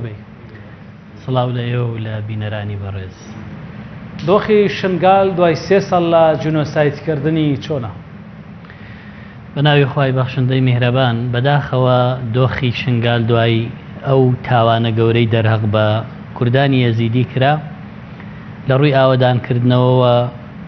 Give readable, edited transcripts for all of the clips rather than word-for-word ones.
بەی. سڵاو لە ئێوە و لە بینەرانی بەڕێز. دۆخی شنگال دوای سێ ساڵ لە جینۆسایدکردنی چۆنە؟ بە ناوی خوای بەخشندەی میهرەبان، بەداخەوە دۆخی شنگال دوای ئەو تاوانە گەورەی دەرهەق بە کوردانی ئێزیدی کرا، لە ڕووی ئاوەدانکردنەوەوە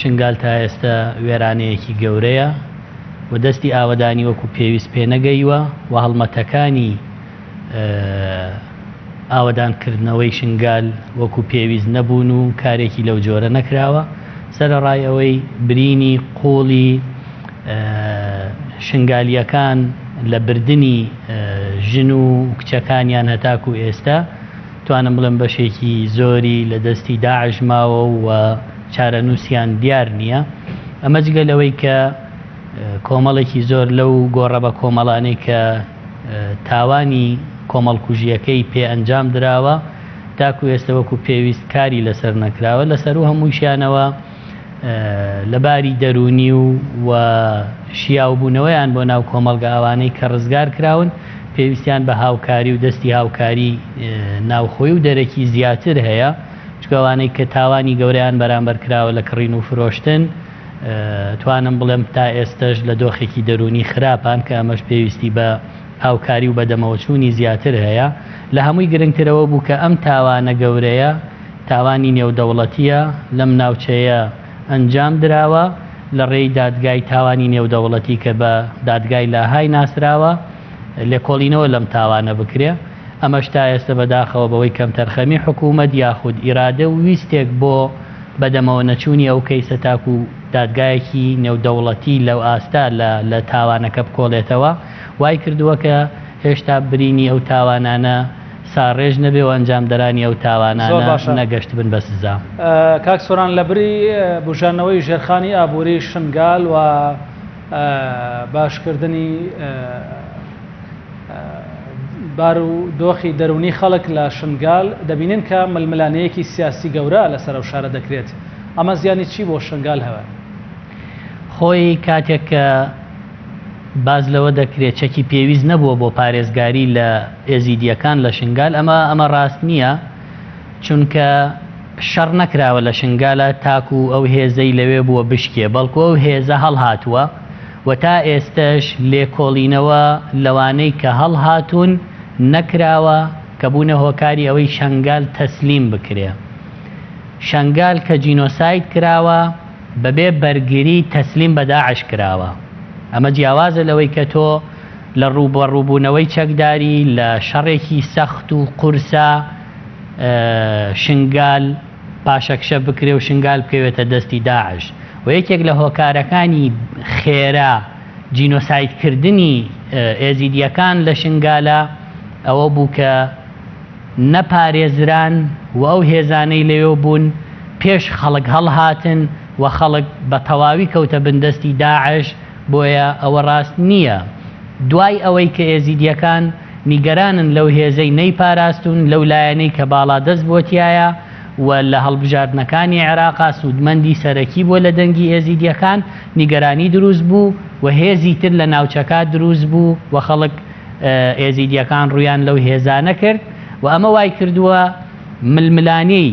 شنگال تا ئێستە وێرانەیەکی گەورەیە و دەستی ئاوەدانی وەکو پێویست پێ نەگەیوە و هەڵمەتەکانی ئاوەدانکردنەوەی شنگال وەکو پێویست نەبوون و کارێکی لەو جۆرە نەکراوە، سەرەڕای ئەوەی برینی قووڵی شنگالییەکان لە بردنی ژن و کچەکانیان هەتاکو ئێستا توانم بڵێم بەشێکی زۆری لە دەستی داعش ماوە و چارەنووسیان دیار نییە. ئەمە جگە لەوەی کە کۆمەڵێکی زۆر لەو گۆڕە بە کۆمەڵانەی کە تاوانی کۆمەڵکوژییەکەی پێ ئەنجام دراوە، تاکو ئێستە وەکو پێویست کاری لەسەر نەکراوە، لەسەروو هەموویشیانەوە لە باری دەروونی و و شیاوبوونەوەیان بۆ ناو کۆمەڵگە ئەوانەی کە ڕزگار کراون پێویستیان بە هاوکاری و دەستی هاوکاری ناوخۆی و دەرەکی زیاتر هەیە، چونکە ئەوانەی کە تاوانی گەورەیان بەرامبەر کراوە لە کڕین و فرۆشتن توانم بڵێم تا ئێستەش لە دۆخێکی دەروونی خراپان کە ئەمەش پێویستی بە هاوکاری و بەدەمەوەچوونی زیاتر هەیە. لە هەمووی گرنگتر ئەوە بوو کە ئەم تاوانە گەورەیە تاوانی نێودەوڵەتییە لەم ناوچەیە ئەنجام دراوە لە ڕێی دادگای تاوانی نێودەوڵەتی کە بە دادگای لاهای ناسراوە لێکۆڵینەوە لەم تاوانە بکرێ. ئەمەش تا ئێستە بەداخەوە بەهۆی کەمتەرخەمی حکوومەت یاخود ئیرادە و ویستێک بۆ بەدەمەوە نەچوونی ئەو کەیسە تاکو دادگایەکی نێودەوڵەتی لەو ئاستە لە لە تاوانەکە بکۆڵێتەوە وای کردووە کە هێشتا برینی ئەو تاوانانە ساڕێژ نەبێ و ئەنجامدەرانی ئەو زۆر تاوانانە باشە. نەگەشتبن بە سزا. کاک سۆران لەبری بوژاندنەوەی ژێرخانی ئابووری شنگال و باشکردنی بار و دۆخی دەروونی خەڵک لە شنگال، دەبینین کە ململانێیەکی سیاسی گەورە لەسەر ئەو شارە دەکرێت، ئەمە زیانی چی بۆ شنگال هەیە؟ خۆی کاتێک کە باس لەوە دەکرێت چەکی پێویست نەبووە بۆ پارێزگاری لە ئێزیدییەکان لە شنگال، ئەمە ئەمە ڕاست نییە، چونکە شەڕ نەکراوە لە شنگالە تاکو ئەو هێزەی لەوێ بووە بشکێ، بەڵکو ئەو هێزە هەڵهاتووە و تا ئێستەش لێکۆڵینەوە لەوانەی کە هەڵهاتوون نەکراوە کە بوونە هۆکاری ئەوەی شەنگال تەسلیم بکرێ. شەنگال کە جینۆساید کراوە بەبێ بەرگری تەسلیم بە داعش کراوە. ئەمە جیاوازە لەوەی کە تۆ لە ڕووبەڕووبوونەوەی چەکداری لە شەڕێکی سەخت و قورسا شنگال پاشەکشە بکرێ و شنگال بکەوێتە دەستی داعش و یەکێک لە هۆکارەکانی خێرا جینۆسایدکردنی ئێزیدیەکان لە شنگالە ئەوە بوو کە نەپارێزران و ئەو هێزانەی لەوێ بوون پێش خەڵک هەڵهاتن و خەڵک بە تەواوی کەوتە بندەستی داعش بۆیە ئەوە ڕاست نییە دوای ئەوەی کە ئێزیدیەکان نیگەرانن لەو هێزەی نەیپاراستوون، لەو لایەنەی کە باڵادەست بووە تیایا و لە هەڵبژاردنەکانی عێراقا سوودمەندی سەرەکی بووە لە دەنگی ئێزیدییەکان، نیگەرانی دروست بوو و هێزی تر لە ناوچەکە دروست بوو و خەڵک ئێزیدییەکان ڕوویان لەو هێزانە کرد و ئەمە وایکردووە ململانێی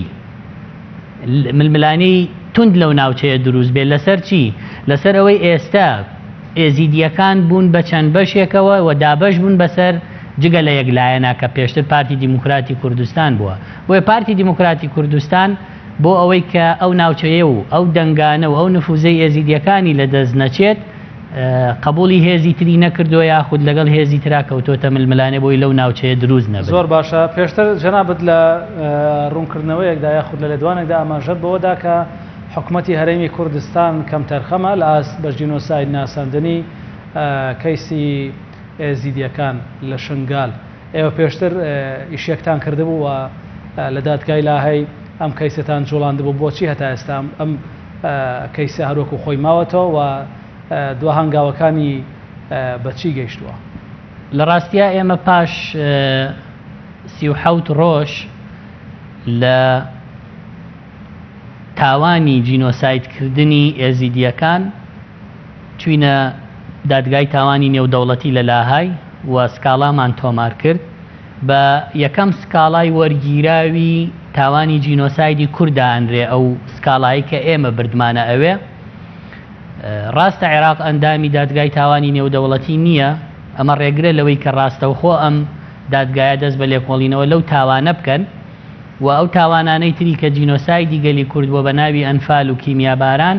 ململانێی توند لەو ناوچەیە دروست بێت لەسەر چی؟ لەسەر ئەوەی ئێستا ئێزیدییەکان بوون بە چەند بەشێکەوە و دابەش بوون بەسەر جگە لە یەک لایەنە کە پێشتر پارتی دیموکراتی کوردستان بووە. بۆیە پارتی دیموکراتی کوردستان بۆ ئەوەی کە ئەو ناوچەیە و ئەو دەنگانە و ئەو نفوزەی ئێزیدییەکانی لە دەست نەچێت قەبوڵی هێزی تری نەکردووە یاخود لەگەڵ هێزی ترا کەوتۆتە ململانێ بۆی لەو ناوچەیە دروست نەبن. زۆر باشە پێشتر جەنابت لە ڕوونکردنەوەیەکدا یاخود لە لێدوانێکدا ئاماژەت بەوە دا کە حکومەتی هەرێمی کوردستان کەمتەرخەمە لە ئاست بە جینۆساید ناساندنی کەیسی ئێزیدیەکان لە شنگال. ئێوە پێشتر ئیشێکتان کردبوو و لە دادگای لاهەی ئەم کەیسەتان جوڵاندبوو، بۆچی هەتا ئێستا ئەم کەیسە هەروەکو خۆی ماوەتەوە و دوا هەنگاوەکانی بە چی گەیشتووە؟ لە ڕاستیا ئێمە پاش 37 ڕۆژ لە تاوانی جینۆسایدکردنی ئێزیدییەکان چووینە دادگای تاوانی نێودەوڵەتی لە لاهای و سکاڵامان تۆمار کرد. بە یەکەم سکاڵای وەرگیراوی تاوانی جینۆسایدی کورد دائەنرێ ئەو سکاڵایەی کە ئێمە بردمانە ئەوێ. ڕاستە عێراق ئەندامی دادگای تاوانی نێودەوڵەتی نییە، ئەمە ڕێگرە لەوەی کە ڕاستەوخۆ ئەم دادگایە دەست بە لێکۆڵینەوە لەو تاوانە بکەن و ئەو تاوانانەی تری کە جینۆسایدی گەلی کورد بووە بە ناوی ئەنفال و کیمیاباران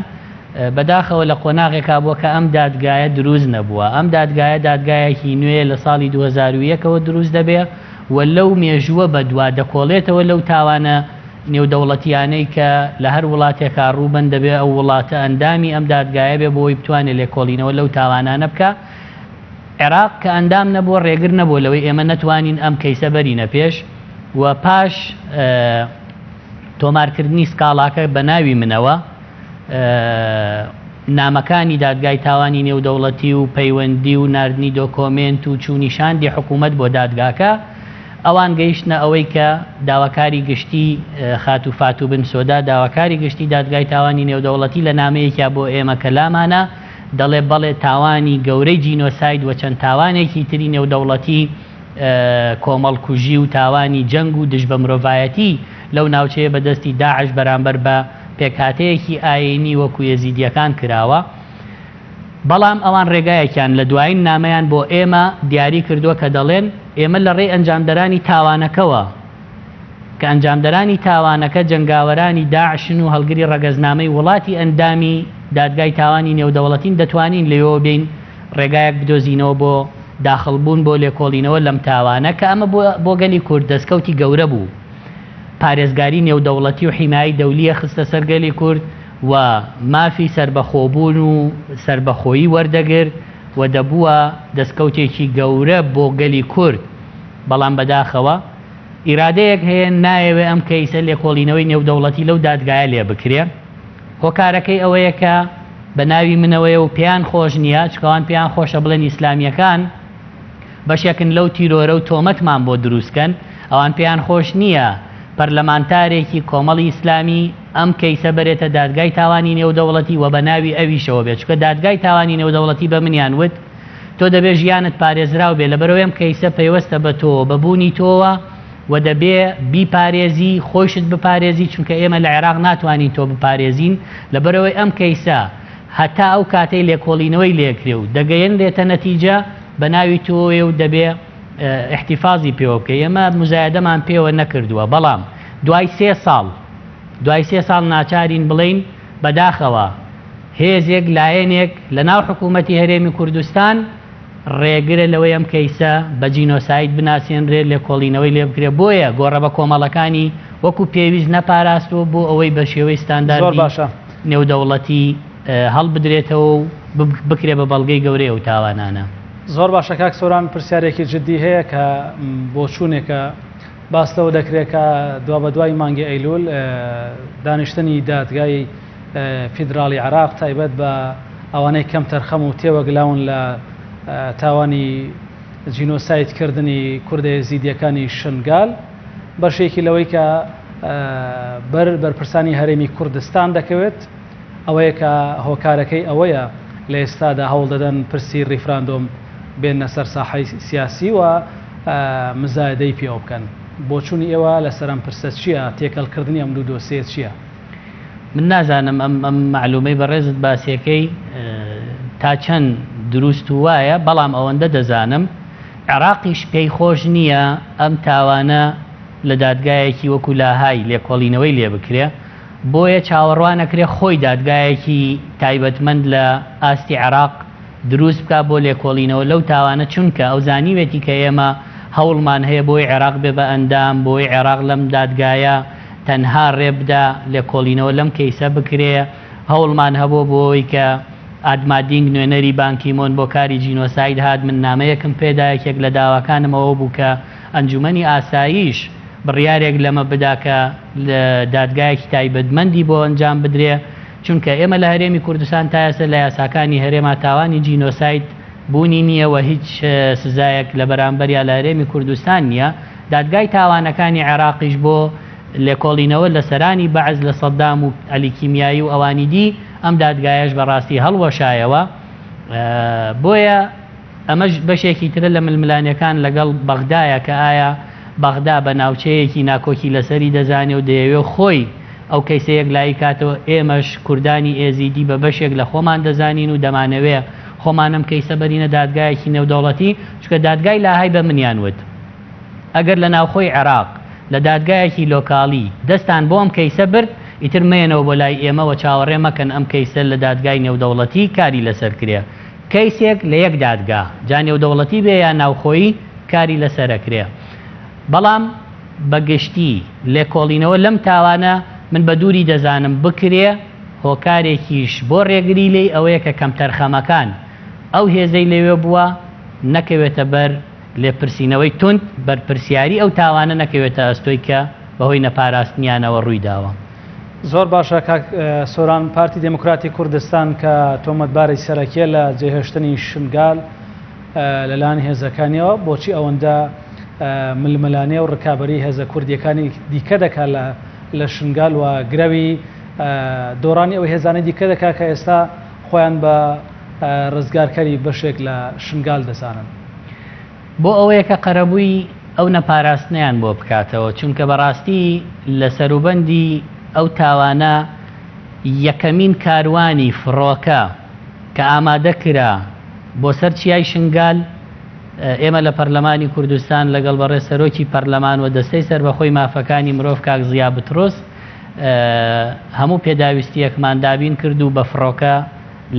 بەداخەوە لە قۆناغێکا بووە کە ئەم دادگایە دروست نەبووە. ئەم دادگایە دادگایەکی نوێیە لە ساڵی 2001 ەوە دروست دەبێ و لەو مێژووە بەدوا دەکۆڵێتەوە لەو تاوانە نێودەوڵەتییانەی کە لە هەر وڵاتێکا ڕووبەن دەبێ ئەو وڵاتە ئەندامی ئەم دادگایە بێ بۆ ئەوەی بتوانێ لێکۆڵینەوە لەو تاوانانە بکا. عێراق کە ئەندام نەبووە ڕێگر نەبووە لەوەی ئێمە نەتوانین ئەم کەیسە بەرینە پێش و پاش تۆمارکردنی سکاڵاکە بە ناوی منەوە نامەکانی دادگای تاوانی نێودەوڵەتی و پەیوەندی و ناردنی دۆکۆمێنت و چوونی شاندی حکوومەت بۆ دادگاکە، ئەوان گەیشتنە ئەوەی کە داواکاری گشتی خاتوو فاتوو بن سۆدا داواکاری گشتی دادگای تاوانی نێودەوڵەتی لە نامەیەکیا بۆ ئێمە کە لامانە دەڵێ بەڵێ تاوانی گەورەی جینۆساید و چەند تاوانێکی تری نێودەوڵەتی کۆمەڵکوژی و تاوانی جەنگ و دژ بە مرۆڤایەتی لەو ناوچەیە بە دەستی داعش بەرامبەر بە پێکهاتەیەکی ئایینی وەکو ئێزیدییەکان کراوە، بەڵام ئەوان ڕێگایەکیان لە دوایین نامەیان بۆ ئێمە دیاری کردووە کە دەڵێن ئێمە لە ڕێی ئەنجامدەرانی تاوانەکەوە کە ئەنجامدەرانی تاوانەکە جەنگاوەرانی داعشن و هەڵگری ڕەگەزنامەی وڵاتی ئەندامی دادگای تاوانی نێودەوڵەتین دەتوانین لەوێوە بێین ڕێگایەک بدۆزینەوە بۆ داخڵبوون بۆ لێکۆڵینەوە لەم تاوانە کە ئەمە بۆ گەلی کورد دەستکەوتی گەورە بوو. پارێزگاری نێودەوڵەتی و حیمایەی دەولییە خستە سەر گەلی کورد و مافی سەربەخۆبوون و سەربەخۆیی وەردەگرت و دەبووە دەستکەوتێکی گەورە بۆ گەلی کورد بەڵام بەداخەوە ئیرادەیەک هەیە نایەوێ ئەم کەیسە لێکۆڵینەوەی نێودەوڵەتی لەو دادگایە لێ بکرێ هۆکارەکەی ئەوەیە کە بە ناوی منەوەیە و پێیان خۆش نییە چونکە ئەوان پێیان خۆشە بڵێن ئیسلامییەکان بەشێکن لەو تیرۆرە و تۆمەتمان بۆ دروست کەن، ئەوان پێیان خۆش نییە پەرلەمانتارێکی کۆمەڵی ئیسلامی ئەم کەیسە بەرێتە دادگای تاوانی نێودەوڵەتی و بە ناوی ئەویشەوە بێت، چونکە دادگای تاوانی نێودەوڵەتی بە منیان وت تۆ دەبێ ژیانت پارێزراو بێ لەبەرئەوەی ئەم کەیسە پەیوەستە بە تۆوە بە بوونی تۆوە و دەبێ بیپارێزی خۆیشت بپارێزی چونکە ئێمە لە عێراق ناتوانین تۆ بپارێزین لەبەرئەوەی ئەم کەیسە هەتا ئەو کاتەی لێکۆڵینەوەی لێکرێ و دەگەیەنرێتە نەتیجە بە ناوی تۆیە و دەبێ ئیحتیفازی پێوە بکەی ئێمە موزایەدەمان پێوە نەکردووە بەڵام دوای سێ ساڵ دوای سێ ساڵ ناچارین بڵێین بەداخەوە هێزێک لایەنێک لە ناو حکوومەتی هەرێمی کوردستان ڕێگرە لەوەی ئەم کەیسە بە جینۆساید بناسێنرێ لێکۆڵینەوەی لێ بکرێ بۆیە گۆڕە بە کۆمەڵەکانی وەکو پێویست نەپاراستووە بۆ ئەوەی بە شێوەی زۆر ستانداردی باشە. نێودەوڵەتی هەڵبدرێتەوە و بکرێ بە بەڵگەی گەورەی ئەو تاوانانە. زۆر باشە کاک سۆران پرسیارێکی جدی هەیە کە بۆچوونێکە باس لەوە دەکرێت کە دوابەدوای مانگی ئەیلول دانیشتنی دادگای فیدراڵی عێراق تایبەت بە ئەوانەی کەم تەرخەم و تێوەگلاون لە تاوانی جینۆساید کردنی کوردە ئێزیدیەکانی شنگال بەشێکی لەوەی کە بەر بەرپرسانی هەرێمی کوردستان دەکەوێت ئەوەیە کە هۆکارەکەی ئەوەیە لە ئێستادا هەوڵ دەدەن پرسی ڕیفراندۆم بێننە سەر ساحەی سیاسی و مزایدەی پێوە بکەن. بۆچوونی ئێوە لەسەر ئەم پرسە چییە؟ تێکەڵکردنی ئەم دوو دۆسیە چییە؟ من نازانم ئەم ئەم مەعلومەی بەڕێزت باسیەکەی تا چەند دروست و وایە بەڵام ئەوەندە دەزانم عێراقیش پێی خۆش نییە ئەم تاوانە لە دادگایەکی وەکو لاهای لێکۆڵینەوەی لێ بکرێ بۆیە چاوەڕوان ئەکرێ خۆی دادگایەکی تایبەتمەند لە ئاستی عێراق دروست بکا بۆ لێکۆڵینەوە لەو تاوانە چونکە ئەو زانیوێتی کە ئێمە هەوڵمان هەیە بۆی عێراق بێ بە ئەندام بۆی عێراق لەم دادگایە تەنها ڕێ بدا لێکۆڵینەوە لەم کەیسە بکرێ هەوڵمان هەبووە بۆ ئەوەی کە ئادمادینگ نوێنەری بانکیمۆن بۆ کاری جینۆساید هات من نامەیەکم پێدا یەکێک لە داواکانم ئەوە بوو کە ئەنجومەنی ئاسایش بڕیارێک لەمە بدا کە دادگایەکی تایبەتمەندی بۆ ئەنجام بدرێ چونکە ئێمە لە هەرێمی کوردستان تا ئێستا لە یاساکانی هەرێما تاوانی جینۆساید بوونی نییە و هیچ سزایەک لە بەرامبەریا لە هەرێمی کوردستان نییە دادگای تاوانەکانی عێراقیش بۆ لێکۆڵینەوە لە سەرانی بەعس لە سەدام و عەلی کیمیایی و ئەوانی دی ئەم دادگایەش بەڕاستی هەڵوەشایەوە بۆیە. ئەمەش بەشێکی ترە لە ململانێکان لەگەڵ بەغدایە کە ئایا بەغدا بە ناوچەیەکی ناکۆکی لەسەری دەزانێ و دەیەوێ خۆی ئەو کەیسە یەکلایی کاتەوە، ئێمەش کوردانی ئێزیدی بە بەشێک لە خۆمان دەزانین و دەمانەوێ خۆمان ئەم کەیسە بەرینە دادگایەکی نێودەوڵەتی، چونکە دادگای لاهای بە منیان وت ئەگەر لە ناوخۆی عێراق لە دادگایەکی لۆکاڵی دەستان بۆ ئەم کەیسە برد ئیتر مەیەنەوە بۆ لای ئێمە و چاوەڕێ مەکەن ئەم کەیسە لە دادگای نێودەوڵەتی کاری لەسەر کرێ. کەیسێک لە یەک دادگا جا نێودەوڵەتی بێ یا ناوخۆیی کاری لەسەر ئەکرێ بەڵام بە گشتی لێکۆڵینەوە لەم تاوانە من بە دووری دەزانم بکرێ هۆکارێکیش بۆ ڕێگری لێی ئەوەیە کە کەمتەرخەمەکان ئەو هێزەی لەوێ بووە نەکەوێتە بەر لێپرسینەوەی توند بەرپرسیاری ئەو تاوانە نەکەوێتە ئەستۆی کە بەهۆی نەپاراستنیانەوە ڕوویداوە. زۆر باشە کاک سۆران، پارتی دێموکراتی کوردستان کە تۆمەتباری سەرەکیە لە جێهێشتنی شنگال لەلایەن هێزەکانیەوە، بۆچی ئەوەندە ململانێ و ڕکابەری هێزە کوردیەکانی دیکە دەکات لە شنگال و گرەوی دۆڕانی ئەو هێزانەی دیکە دەکات کە ئێستا خۆیان بە ڕزگارکەری بەشێک لە شنگال دەزانن؟ بۆ ئەوەیە کە قەرەبووی ئەو نەپاراستنەیان بۆ بکاتەوە، چونکە بەڕاستی لە سەروبەندی ئەو تاوانە یەکەمین کاروانی فڕۆکە کە ئامادە کرا بۆ سەر چیای شنگال، ئێمە لە پەرلەمانی کوردستان لەگەڵ بەڕێز سەرۆکی پەرلەمان و دەستەی سەربەخۆی مافەکانی مرۆڤ کاک زیا بتڕوس هەموو پێداویستییەکمان دابین کرد و بە فڕۆکە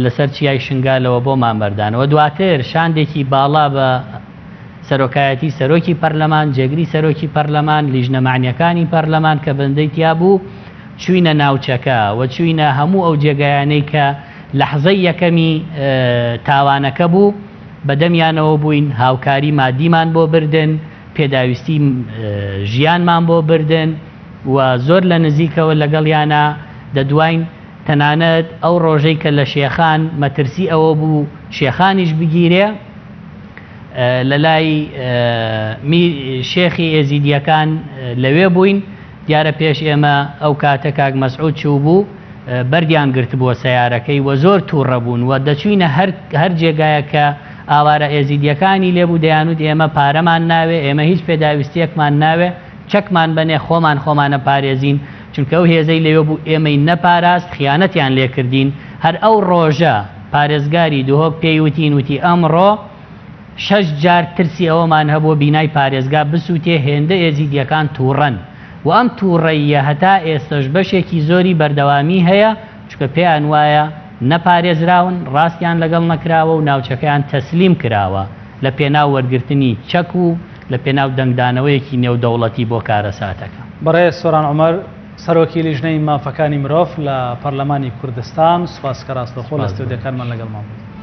لەسەر چیای شنگالەوە بۆمان بەردان و دواتر شاندێکی باڵا بە سەرۆکایەتی سەرۆکی پەرلەمان، جێگری سەرۆکی پەرلەمان، لیژنە مەعنیەکانی پەرلەمان کە بەندەی تیا بوو، چووینە ناوچەکە و چووینە هەموو ئەو جێگایانەی کە لەحزەی یەکەمی تاوانەکە بوو، بە دەمیانەوە بووین، هاوکاری مادیمان بۆ بردن، پێداویستی ژیانمان بۆ بردن و زۆر لە نزیکەوە لەگەڵیانا دەدواین. تەنانەت ئەو ڕۆژەی کە لە شێخان مەترسی ئەوە بوو شێخانیش بگیرێ لە لای شێخی ئێزیدیەکان لەوێ بووین دیارە پێش ئێمە ئەو کاتە کاک مەسعود چوو بوو بەردیان گرتبووە سەیارەکەی و زۆر تووڕە بوون و دەچوینە هەر هەر جێگایە کە ئاوارە ئێزیدیەکانی لێبوو دەیانوت ئێمە پارەمان ناوێ ئێمە هیچ پێداویستیەکمان ناوێ چەکمان بەنێ خۆمان خۆمانە پارێزین چونکە ئەو هێزەی لەوێ بوو ئێمەی نەپاراست خیانەتیان لێکردین هەر ئەو ڕۆژە پارێزگاری دهۆک پێی وتین وتی ئەمڕۆ شەش جار ترسی ئەوەمان هەبووە بینای پارێزگا بسوتێ هێندە ئێزیدیەکان توڕەن و ئەم توڕەییە هەتا ئێستەش بەشێکی زۆری بەردەوامی هەیە چونکە پێیان وایە نەپارێزراون ڕاستیان لەگەڵ نەکراوە و ناوچەکەیان تەسلیم کراوە لە پێناو وەرگرتنی چەک و لە پێناو دەنگدانەوەیەکی نێودەوڵەتی بۆ کارەساتەکە. بەڕێز سۆران عومەر، سەرۆکی لیژنەی مافەکانی مرۆڤ لە پەرلەمانی کوردستان، سوپاس کە ڕاستەوخۆ لە ستۆدیۆکانمان لەگەڵمان بوویت.